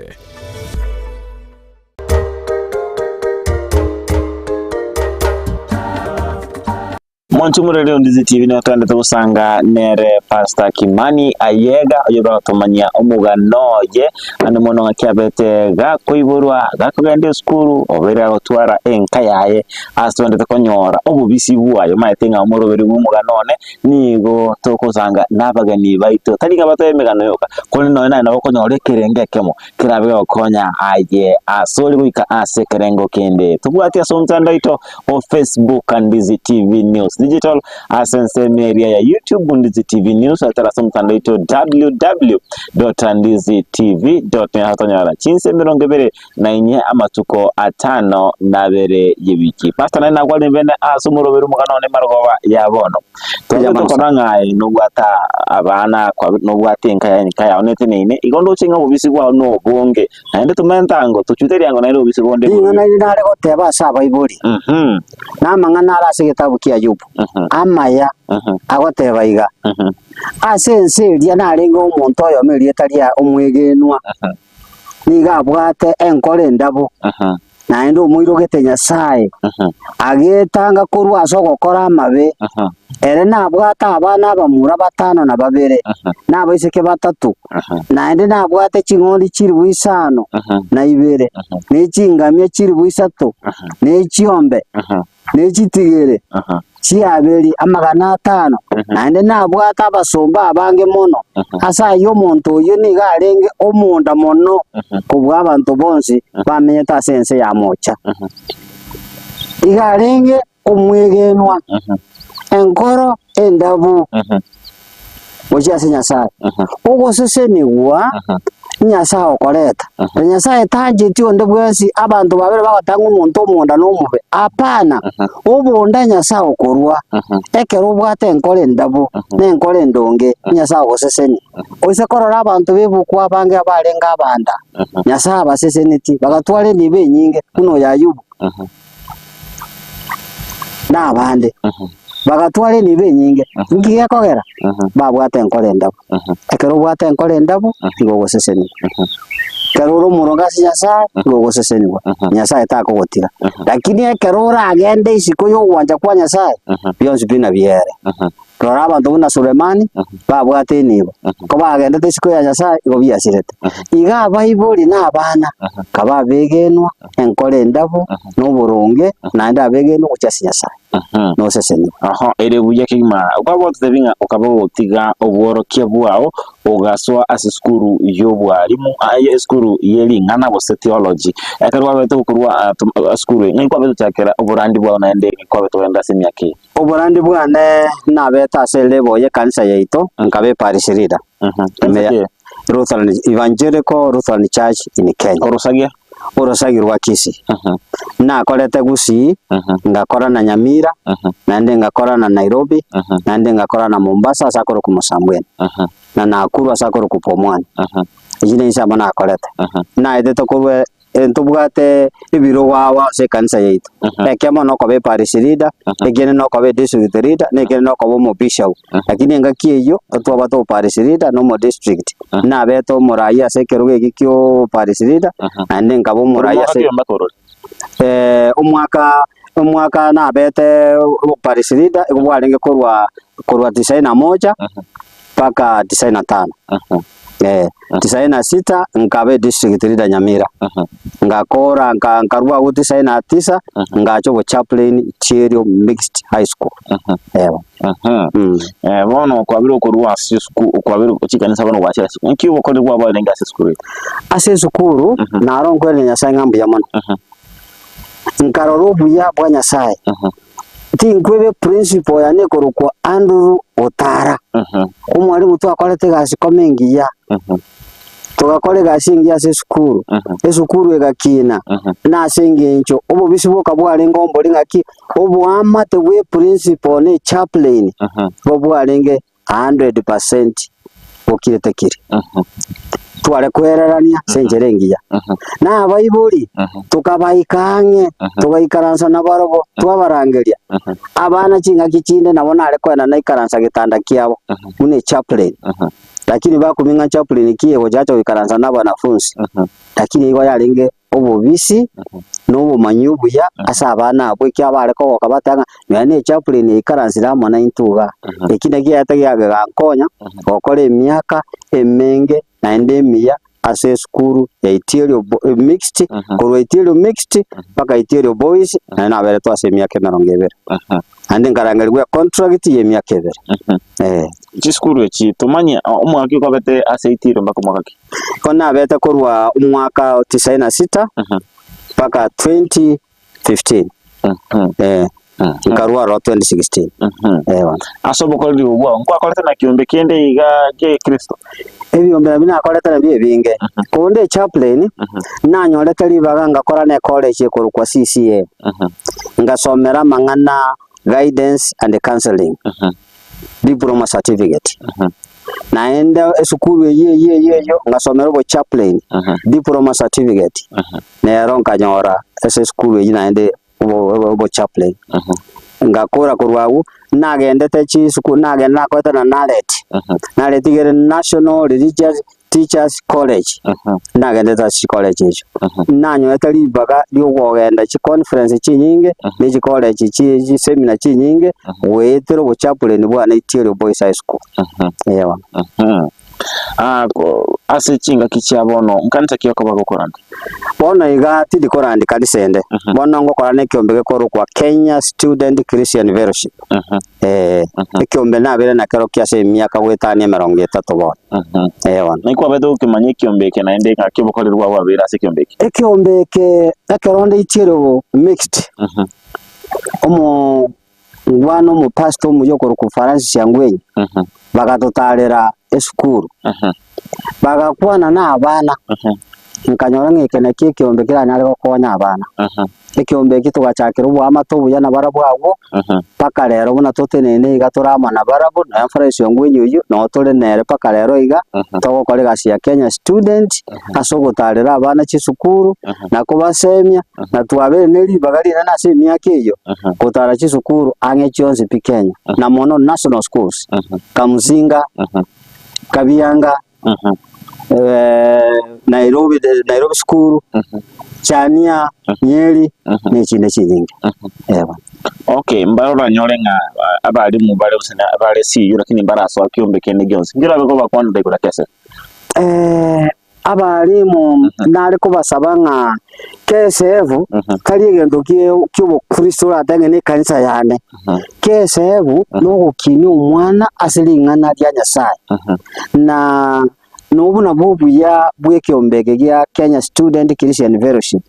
Mwanche omorere o Ndizi TV nigo togendete gosanga nere Pastor Kimani Ayega oyo bagotomanyia omogano oye naende mono ng'aki abete gakoiborwa gakogenda esukuru obeire agotwara enka yaye ase togendete konyora obobisi bwaye omanyete ng'a omoroberi bwa omogano one nigo togosanga nabageni baito tari ng'a batoe emegano yoka korende nonye naye nabo okonyora ekerengo ekemo kerabe gokonya aye asore goika ase ekerengo kende. Tobwati ase omotandao oito o Facebook Ndizi TV News Digital, ase ensemo eria ya YouTube Ndizi TV News, atara ase omotandao oito www.ndizitv.net otonyora chinse 24 amatuko atano na abere y'ewiki. Pastor naye nakwarire bene ase omoroberi omogano one marogoba ya bono. Twabete tokora ng'a aye nobwate abana, nobwate enka yaye enka yao neteneine, igo ndoche ng'a obobisi bwao nobonge, naende tomente ango, tochute riango naende obobisi bonde Ring'ana eri nare goteba ase abaibori, namang'ana are ase egetabu ki'Ayubu, amaya, agoteba iga, Ase ense eria narenge omonto oyomo erieta riaye omwegenwa, nigo abwate enkoro endabu, naende omoirogete Nyasae, agetanga korwa ase ogokora amabe. Ere nabwate abana abamura batano na babere, na abaiseke batato, naende nabwate ching'ondi chilifu isano na ibere, ne chingamia chilifu isato, ne chiombe, ne chitigere chi'Abeli 500, naende nabwate abasomba abange mono. Ase ayio omonto oyio nigo arenge omonda mono kobua abanto bonsi bamenyete ase ense ya moocha. Igo arenge omwegenwa, enkoro endabu gochia ase Nyasae. Ogosesenigwa Nyasae okoreta, na Nyasae tancheti onde bwensi abanto babere bagoteba ng'a omonto omonda na omobe, hapana, obonda Nyasae okorua, ekero obwate enkoro endabu, na enkoro endonge, Nyasae ogosesenia. Oise korora abanto b'ebuku abange abarenge abanda, Nyasae abasesenetie, bagatwara enibo enyinge buna oyo Ayubu. Na abande bagatwara enibo enyinge. Inki gekogera? Babwate enkoro endabu. Ekero obwate enkoro endabu, nigo ogosesenigwa. Ekero ore omoronge ase Nyasae, nigo ogosesenigwa. Nyasae takogotira. Lakini ekero oragende isiko y'ogwancha kwa Nyasae, bionsi pi nabiere. Rora abanto buna Sulemani, babwate enibo, ko bagendete isiko ya Nyasae, igo biasirete. Iga abaibori na abana, kabe abegenwa, enkoro endabu, na oboronge, naende abegenwa gochia ase Nyasae, nosesenigwe. Oho, ere buya kegima. Okaba gototebia ng'a okaba gotiga obworokia bwao, ogasoa ase esukuru y'obwarimu, aye esukuru ye ring'ana gose theology. Ekero kwabete gokorwa esukuru eye, ng'ai kwabete gochakera oborandi bwao naende ng'ai kwabete kogenda ase emiaka eye? Oborandi bwane nabete ase elebo y'ekanisa yaito, nkaba eparish leader ime ya Lutheran, Evangelical Lutheran Church in Kenya, Orosagia? orosagi rwa Kisii. Nakorete Gusii, ngakora na Nyamira, naende ngakora na Nairobi, naende ngakora na Mombasa ase akorokwa Mosambweni, na Nakuru ase akorokwa Pumwani. Echio nense amo nakorete. Naetete korwa Ntobwate ebirogo ao ase ekanisa yaito. Ekiamo nokoba eparish leader, ekiende nokoba edistrict leader, na ekiende nokoba omobishop. Lakini engaki eyio twabwate oparish leader na omodistrict. Nabete omorai ase ekerogo eki kia oparish leader, naende nkaba omorai ase omwaka omwaka nabete oparish leader igo bwarenge korwa. korwa tisaini na moja mpaka tisaini na tano. Eh, tisaini na sita nkaba edistrict leader Nyamira. Ngakora nka nkarua agwo tisaini na tisa ngacha obochaplain Itierio Mixed High School. Eeh. Mm. Eh, bono kwabire okorua ase esukuru okwabire chikanisa bono gwachire ase nki obokoreri bwabo bwarenge ase esukuru eye? Ase esukuru naro nkwerire Nyasaye ng'a mbuya mono. Nkarora obuya bwa Nyasaye. Tinkweba eprinciple yane ekorokwa Andrew Otara. Omwalimu twakorete egasi koma engiya. Togakora egasi engiya ase esukuru, esukuru egakina, na ase engencho obobisi boka bwarenge ombori ng'aki oboamate bwe principal na echaplain igo bwarenge 100% bokirete kiri. Tware kwererania ase enchera engiya. Na abaibori tokabaika ang'e, togaikaransa nabarobwo, twabarangeria. Abana ching'aki chinde nabo nare koenda naikaransa getanda kiabo buna echaplain. Lakini bakumia ng'a chaplain ki egochacha goikaransa na abanafunsi, lakini igo yarenge obobisi na obomanyi obuya ase abana abwo ekiagera bare kogoka bateba ng'a nonya ne echaplain yaikaransire amo naintwe igaa. Eki nakio giaete gegankonya gokora emiaka emenge naende emiya ase esukuru ya Itierio Mixed, korwa Itierio Mixed mpaka Itierio Boys, naende naberetwe ase emiaka emerongo ebere. Naende nkarangerigwa econtract ya emiaka ebere. Eh. Chisukuru echi tomanye omwaka okobete ase Itierio mpaka omwaka ki? Igo nabete korwa omwaka o tisaini na sita mpaka 2015. Eh, nkarwa ororo 2016. Eh bono. Ase obokoreri obwo bwao nkwakorete na kiombe kende iga kia Kristo? Ebiombe nabio nakorete nabio ebinge. Korende echaplain, nanyorete ribaga ngakora ne college ekorokwa CCA. Ngasomera amang'ana guidance and counseling. Diploma certificate. Naende esukuru eyio eyio eyio eyio ngasomera obochaplain, diploma certificate. Nero nkanyora ase esukuru eyio naende obochaplain. Ngakora korwa agwo, nagendete chisukuru nagenda nakorete na NARET. NARET iga ere National Religious Teachers College. Nagendete ase chicollege echio. Nanyorete ribaga riokogenda chiconference chinyinge, ne chicollege chi chiseminar chinyinge, goetera obochaplain bwane Itierio Boys High School. Eeh bono. Ah, ko- ase chingaki chia bono nkanisa ki okoba gokoranda? Bono iga tindi korandi kanisa ende, bono ngokora nekiombe gekorokwa Kenya Student Christian Fellowship. Eh, ekiombe nabere nakerokio ase emiaka goetania emerongo etato bono. Eh bono. Naki kwabete gokemanya ekiombe eke naende ng'aki obokoreri bwao bwabeire ase ekiombe eke? Ekiombe eke ekero nde Itierio Mixed, omo Ngwana omopastor omuya okorokwa Francis Angwenyi, bagatotarera esukuru, bagakwana na abana, nkanyora ng'a eke nakio ekeombe keranyare gokonya abana. Ekeombe eki togachakera oboamate obuya nabarabwo abwo, mpaka rero buna toteneine iga tore amo nabarabwo, nonya Francis Ongwenyi oyio, noo tore nere mpaka rero iga, togokora egasi ya Kenya Student, ase ogotarera abana chisukuru, na kobasemia, na twabeire ne ribaga rinene ase emiaka eyio, gotara chisukuru ang'e chionsi pi Kenya, na mono national schools, Kamusinga, Kabianga, Nairobi, Nairobi school, Chania, Nyeri, na echinde chinyinge. Eh bono. Okay, mbare oranyore ng'a abalimu bare gose na bare CU lakini mbarasoa kiombe kende gionsi, nki orabe kobakwanera igoro ake ase? Abalimu nare kobasaba ng'a KSF tari egento ki'obokristo oratebe ng'a nekanisa yane. KSF nogokinia omwana ase ring'ana ria Nyasaye. Na nobwo nabwo obuya bw'ekeombe eke gia Kenya Student Christian Fellowship.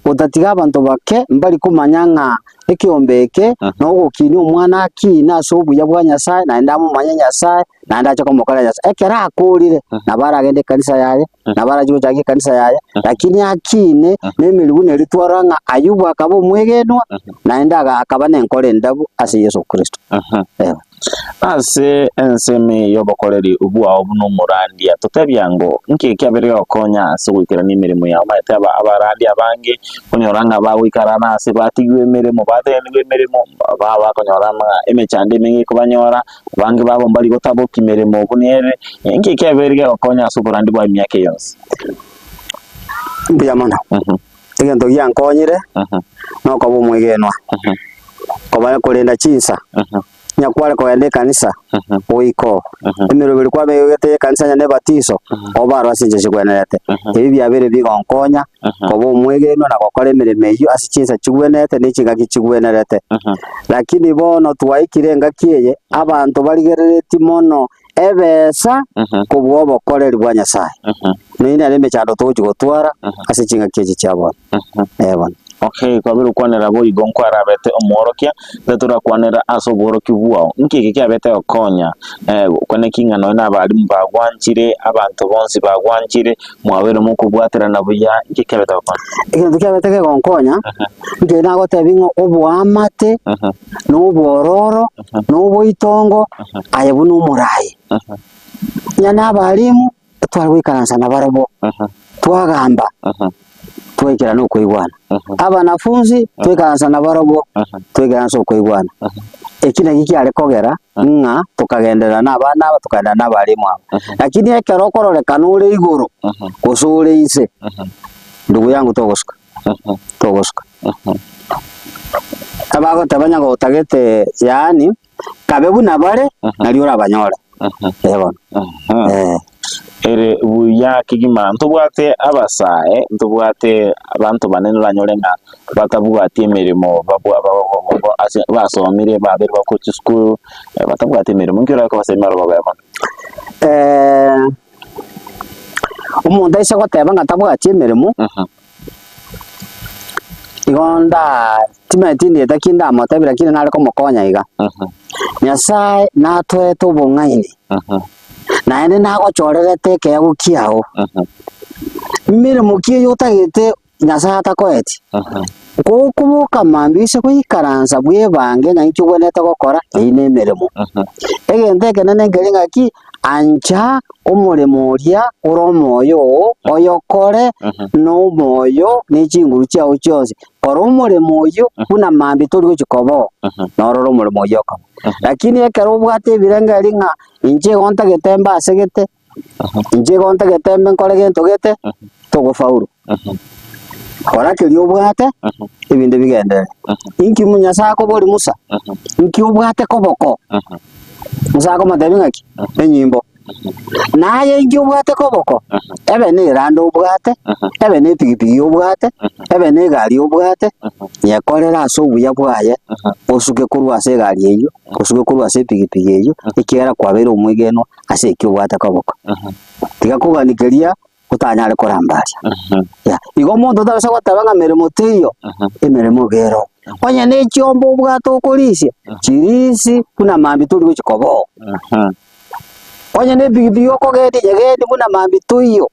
Gotatiga abanto bake mbari komanya ng'a ekeombe eke nogokinia omwana akine ase obuya bwa Nyasaye naende amomanye Nyasaye. naende ache komokorera Nyasae. Ekero akoorire, nabo aragende ekanisa yaye, nabo arachie gochakia ekanisa yaye, lakini akine nemeri buna eria twarora ng'a Ayubu akaba omwegenwa, naende aga akaba nenkoro endabu ase Yeso Kristo. Eeh. Ase ensemo eye y'obokoreri bwao buna omorandia, totebia ango, nki ekiabeire gegokonya ase ogoikerania emeremo yao? Omanyete aba abarandia abange okonyora ng'a bagoikarana ase batigwe emeremo, batenenigwe emeremo, ba bakonyora ng'a emechando emenge ekobanyora, Abange babo mbari gotabokia emeremo buna ere. Inki ekiabeire gegokonya ase oborandi bwa emiaka eye yonsi? Mbuya mono. Egento giankonyire nokoba omwegenwa, koba korenda chinsa. Onye kware kogenda ekanisa, goika oo, emeroberi kwabegete y'ekanisa onye nebatiso, obarwe ase enchera chigwenerete. Ebi biabeire bigonkonya koba omwegenwa na gokora emeremo eyio ase chinsa chigwenerete ne chingaki chigwenerete. Lakini bono twaikire engaki eye, abanto barigereretie mono ebesa kobua obokoreri bwa Nyasae. Nonye nere emechando togochia gotwara ase chingaki echi chia bono. Eh bono. Okay, kwabire gokwanera boigo nkwarabete omworokia, tatorakwanera ase obworokia bwao. Nki eke kiabete gokonya eh, kwaneki ng'a nonya na abalimu bagwanchire, abanto bonsi bagwanchire, mwabeire mokobwaterana buya, nki kiabete gokonya? Egento kiabete kegonkonya, nki nagotebi ng'a oboamate, na obwororo, na oboitongo, aye buna omoraai. Onye na abalimu, tware goikaransa nabarabwo, twagamba, twaikerana okoigwana. Abanafunzi, twaikaransa nabarabwo, twaikerana ase okoigwana. Eki nakio kiare kogera ng'a tokagenderera na abana aba, tokagenderera na abalimu aba. Lakini ekero okororekana ore igoro, gose ore inse, ndugu yangu togosuka, togosuka. Abagoteba onye gotagete yaani, kabe buna bare, nario orabanyore. Eh bono. Eh. Ere buya kegima ntobwate abasae, ntobwate abanto banene oranyore ng'a batabwati emeremo babwa ba- ba- ase basomire babeire bakwa chisukuru batabwati emeremo. Nki orare kobasemia aro babe bono? Omonto aise goteba ng'a tabwati emeremo, Igo nda timanyeti ndieta ki ndamotebie lakini nare komokonya iga. Nyasae natoete obong'aini, naende nagochorerete ekeegwa kiao. Emeremo ki eyio otagete Nyasae atakoeti? Gokoboka mambia ase goikaransa bwebange ng'a inki ogwenerete gokora, eyio nemeremo. Egento ekenene nkeri ng'aki, Ancha omoremo oria ore omoyo oo, oyokore nomoyo ne chinguru chiao chionsi. Kora omoremo oyio buna mambia tori gochia koba oo, norore omoremo oyio okoba. Lakini ekero obwate ebirengererio ng'a inche igo ntagete mbe ase gete, inche igo ntagete mbe nkore gento gete, togofaulu. Kora keria obwate, ebinto bigenderere. Inki Nyasae akoboria Musa? Inki obwate koboko? Musa akomotebia ng'aki? Enyimbo. Naye inki obwate koboko? Ebe ne eranda obwate, ebe ne epigipigi obwate, ebe ne egari obwate, nyekorere ase obuya bwaye, osuke korwa ase egari eyio, osuke korwa ase epigipigi eyio, ekiagera kwabeire omwegenwa ase ekio obwate koboko. Tiga kogania keria otanyare korambaria. Yeah. Igo omonto otabasa goteba ng'a meremo teiyo, emeremo iga ero. Onye ne chiombe obwate okorisia, chirisi buna mambia tori gochia koba oo. Onye ne epigipigi okogendia, nyegendi buna mambia toiyo.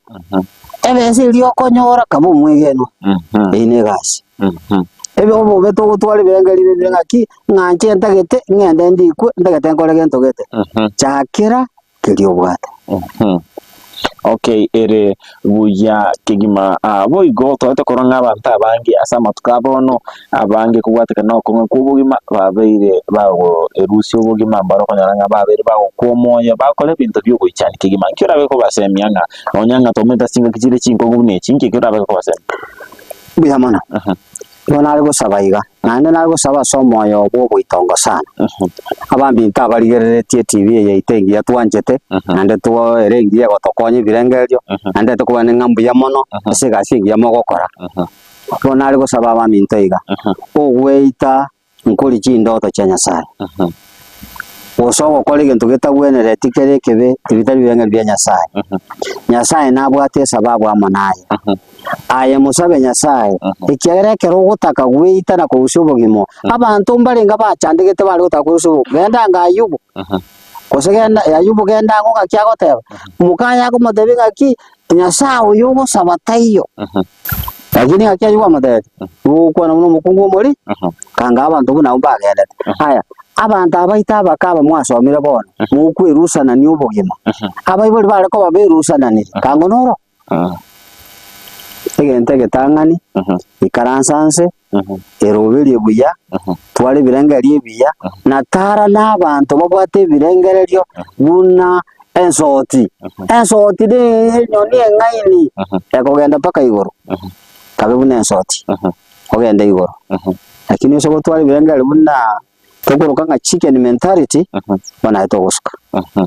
Ebesa eria okonyora kaba omwegenwa, eyio ne egasi. Ebe obobe togotwara ebirengererio ebibe ng'aki, ng'a inche ntagete ng'ende ndikwe, ntagete nkore gento gete. Chakera keria obwate. Okay, ere buya kegima. Ah, boigo toete korora ng'a abanto abange ase amatuko a bono, abange kobwatekana na okong'u kwa obogima, babeire bagoerusia obogima, mbare okonyora ng'a babeire bagokwa omoyo, bakora ebinto bia ogoichania kegima. Nki orabe kobasemia ng'a nonya ng'a tomanyete ase chingaki chire chinkong'u buna echi, nki ekio orabe kobasemia? Mbuya mono. Igo nare gosaba iga, naende nare gosaba ase omoyo bw'oboitongo sana. Abambinto abarigereretie etibi eye yaito engiya twanchete, naende two ere engiya egotokonya ebirengererio, naende tokobana ng'a mbuya mono ase egasi engiya mogokora. Bono nare gosaba abaminto iga, ogweita nkori chindoto chia Nyasae, gose ogokora egento getagwenereti kere ekebe, ebi tari birengererio bia Nyasae. Nyasae nabwate esababu amo naye. Aye mosabe Nyasae, ekiagera ekero ogotaka gweita na korusia obogima, abanto mbarenge bachandegete bare gotaka korusia obogima. Genda anga Ayubu, gose genda Ayubu genda ang'o ng'aki agoteba, mokaye akomotebia ng'aki, Nyasae oyo ogosaba taiyo. Lakini ng'aki Ayubu amotebetie, Nigo ogokwana buna omokungu omori, kanga abanto buna abwo mbagendete. Aya, abanto abaito abake aba mwasomire bono, mokwerusanania obogima. Abaibori bare koba berusananirie, kanga noro. Egento egetang'ani, ikaransa nse, eroberie buya, twara ebirengererio ebiya, na tara na abanto babwate ebirengererio buna ensoti. Ensoti ne enyoni eng'aini ekogenda mpaka igoro, kabe buna ensoti, ogende igoro. Lakini ase gotwara ebirengererio buna. Tokoroka ng'a chicken mentality, bono aye togosuka.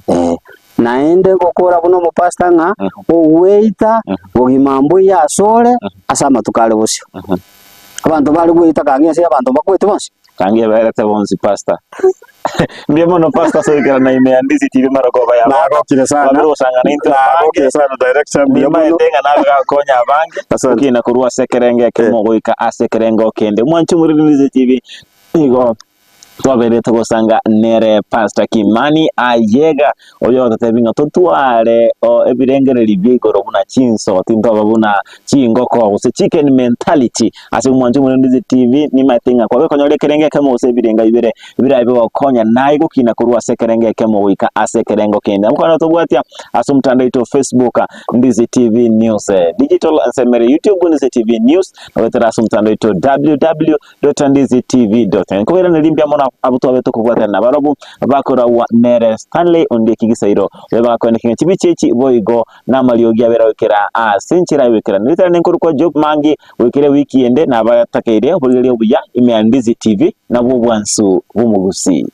Eh, naende gokora buna omopastor ng'a ogweita bogima mbuya asore ase amatuko are bosio. Abanto bare gweita kang'e ase abanto mbakwete bonsi. Kang'e eberete bonsi pastor. Mbuya mono pastor ase goikerana ime ya Ndizi TV marogoba ya bono. Nagokire sana. Twabire gosangana intwe abange. Nagokire sana director mbuya mono. Nimaete ng'a nabe gakonya abange. Asante. Gokina korwa ase ekerengo ekemo goika ase ekerengo kende. Mwanche omoriri Ndizi TV nigo twaberete gosanga nere Pastor Kimani Ayega oyo ototebi ng'a totware o ebirengererio bia igoro buna chinso tintoba buna chingoko gose chicken mentality ase omwancho omoriri Ndizi TV nimaete ng'a kwabe konyora ekerengo ekemo gose ebirenga bibere birabe bigokonya naye gokina korwa ase ekerengo ekemo goika ase ekerengo kende. Nabo tobwatia ase omotandao oito Facebook Ndizi TV News Digital nsemere YouTube Ndizi TV News na goetera ase omotandao oito www.ndizitv.net. Nkoiraneria mbuya mono abwo twabe tokobwatana nabarobwo bakoragwa nere Stanley Ondieki Gisairo oyo bakoeneka ng'a chibicha echi boigo namariogi abere goikera ase enchera y'ogoikeranu. Ritari nenkorokwa Job Mangi goikera ewiki ende nabatakeire oborigereria obuya ime ya Ndizi TV nabwo obwansu bw'omogusii.